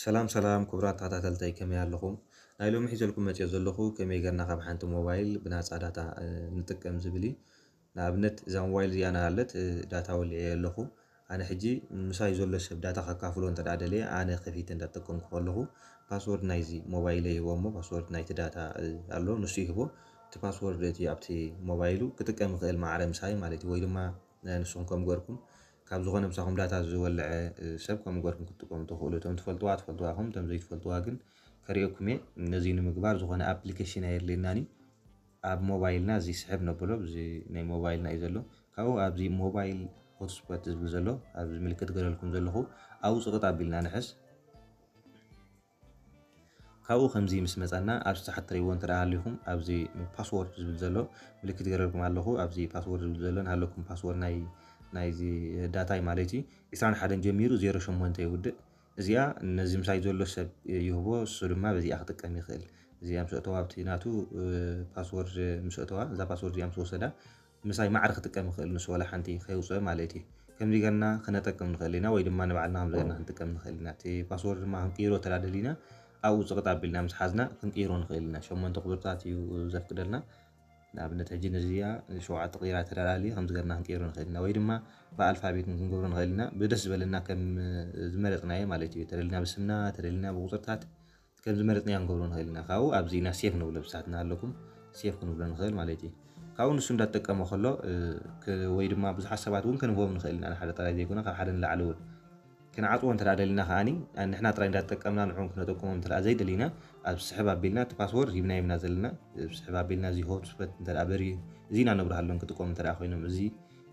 ሰላም ሰላም ክቡራት ተኸታተልተይ፣ ከመይ ኣለኹም? ናይ ሎሚ ሒዘልኩም መፅዮ ዘለኹ ከመይ ገርና ካብ ሓንቲ ሞባይል ብናፃ ዳታ ንጥቀም ዝብል እዩ። ንኣብነት እዛ ሞባይል እዚኣ ናሃለት ዳታ ወሊዐ ኣለኹ። ኣነ ሕጂ ምሳይ ዘሎ ሰብ ዳታ ከካፍሎ እንተ ደኣ ደልየ ኣነ ከፊተ እንዳተጠቀምኩ ከለኹ ፓስወርድ ናይዚ ሞባይለይ ይህቦ እሞ ፓስወርድ ናይቲ ዳታ ኣሎ ንሱ ይህቦ። እቲ ፓስወርድ እቲ ኣብቲ ሞባይሉ ክጥቀም ይኽእል ማዕረ ምሳይ ማለት እዩ። ወይ ድማ ንስኹም ከም ገርኩም ካብ ዝኾነ ምሳኹም ዳታ ዝወልዐ ሰብ ከም ገርኩም ክትጥቀሙ ትኽእሉ። እቶም ትፈልጥዋ ትፈልጥዋ ኢኹም፣ እቶም ዘይትፈልጥዋ ግን ከርእየኩም እየ። ነዚ ንምግባር ዝኾነ ኣፕሊኬሽን ኣየድልየናን እዩ። ኣብ ሞባይልና እዚ ስሕብ ነብሎ፣ እዚ ናይ ሞባይልና እዩ ዘሎ። ካብኡ ኣብዚ ሞባይል ሆትስፖት ዝብል ዘሎ ኣብዚ ምልክት ገለልኩም ዘለኹ ኣብኡ ጽቕጥ ኣቢልና ንሕዝ። ካብኡ ከምዚ ምስ መጻና ኣብ ታሕቲ ትርእይዎ እንተ ደኣ ሃሊኹም ኣብዚ ፓስወርድ ዝብል ዘሎ ምልክት ገለልኩም ኣለኹ። ኣብዚ ፓስወርድ ዝብል ዘሎ ንሃለኩም ፓስወርድ ናይ ናይዚ ዳታይ ማለት እዩ። ዕስራን ሓደን ጀሚሩ ዜሮ ሸሞንተ ይውድእ። እዚኣ ነዚ ምሳይ ዘሎ ሰብ ይህቦ፣ እሱ ድማ በዚኣ ክጥቀም ይኽእል። እዚኣ ምስ ኣእተዋ ኣብቲ ናቱ ፓስወርድ ምስ ኣእተዋ እዛ ፓስወርድ እዚኣ ምስ ወሰዳ ምሳይ ማዕረ ክጥቀም ይኽእል ንሱ ዋላ ሓንቲ ከይውፅኦ ማለት እዩ። ከምዚ ገርና ክነጠቅም ንኽእል ኢና ወይ ድማ ንባዕልና ከምዚ ገርና ክንጥቀም ንኽእል ኢና። እቲ ፓስወርድ ድማ ክንቅይሮ ተዳ ደሊና ኣብኡ ፅቕጥ ኣቢልና ምስ ሓዝና ክንቅይሮ ንኽእል ኢና። ሸሞንተ ቁፅርታት እዩ ዘፍቅደልና። ንኣብነት ሕጂ ነዚኣ ሸውዓተ ቅይራ ተደላሊ ከምዚ ገርና ክንቅይሮ ንኽእል ኢና ወይ ድማ ብኣልፋቤት ክንገብሮ ንኽእል ኢና። ብደስ ዝበለና ከም ዝመረፅናዮ ማለት እዩ። ተደሊና ብስምና ተደሊና ብቁፅርታት ከም ዝመረፅናዮ ክንገብሮ ንኽእል ኢና። ካብኡ ኣብዚ ኢና ሴፍ ንብሎ ብሳትና ኣለኩም ሴፍ ክንብሎ ንኽእል ማለት እዩ። ካብኡ ንሱ እንዳተጠቀመ ከሎ ወይ ድማ ብዙሓት ሰባት እውን ክንህቦም ንኽእል ኢና። ንሓደ ጥራይ ዘይኮነ ካብ ሓደ ንላዕሊ እውን ክንዓፅዎ እንተ ደሊና ከዓኒ ንሕና ጥራይ እንዳተጠቀምና ንዕኦም ክነጠቅሞም እንተ ዘይደሊና ኣብ ስሕብ ኣቢልና እቲ ፓስወርድ ሂብና ሂብና ዘለና ስሕብ ኣቢልና እዚ ሆትስፖት እንተ በሪ እዚ ኢና ነብርሃሎም ክጥቀሙ እንተ ኮይኖም እዚ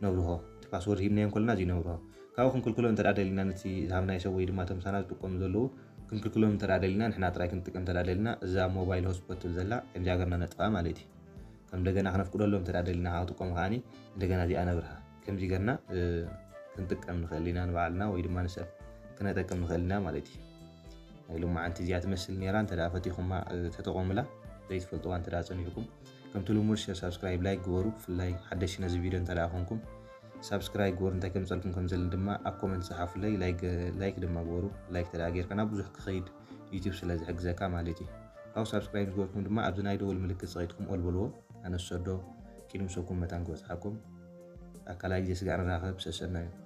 ነብርሆ እቲ ፓስወርድ ሂብናዮም ከለና እዚ ነብርሆ ካብኡ ክንክልክሎ እንተ ደሊና ነቲ ዝሃብናይ ሰብ ወይ ድማ ተምሳና ዝጥቀሙ ዘለዉ ክንክልክሎም እንተ ደሊና ንሕና ጥራይ ክንጥቀም እንተ ደሊና እዛ ሞባይል ሆትስፖት ትብል ዘላ ከምዚ ሃገርና ነጥፋ ማለት እዩ። ከም እንደገና ክነፍቅደሎም እንተ ደሊና ክጥቀሙ ከዓኒ እንደገና እዚኣ ነብርሃ ከምዚ ገርና ክንጥቀም ንኽእል ኢና ንባዕልና ወይ ድማ ንሰብ ክነጠቅም ንኽእል ኢና ማለት እዩ። ናይ ሎማዓንቲ እዚኣ ትመስል ነይራ። እንተ ደኣ ፈቲኹማ ተጠቐሙላ። ዘይትፈልጥዋ እንተ ደኣ ጸኒሕኩም ከምቲ ልሙድ ሸር ሳብስክራይብ ላይክ ግበሩ። ብፍላይ ሓደሽ ነዚ ቪድዮ እንተ ደኣ ኮንኩም ሳብስክራይብ ግበሩ። እንታይ ከምጸልኩም ከም ዘልን ድማ ኣብ ኮመንት ጸሓፉለይ። ላይክ ላይክ ድማ ግበሩ። ላይክ እንተ ደኣ ጌርካ ናብ ብዙሕ ክኸይድ ዩቲዩብ ስለ ዝሕግዘካ ማለት እዩ። ካብ ሳብስክራይብ ዝገበርኩም ድማ ኣብዚ ናይ ደወል ምልክት ጸቂጥኩም ኦል በልዎ። ኣነ ዝሰዶ ኪዱ ምሰኩም መታን ክበጽሓኩም ኣካላዊ ግዜ ስጋዕ ንራኸብ ሰሰናዩ።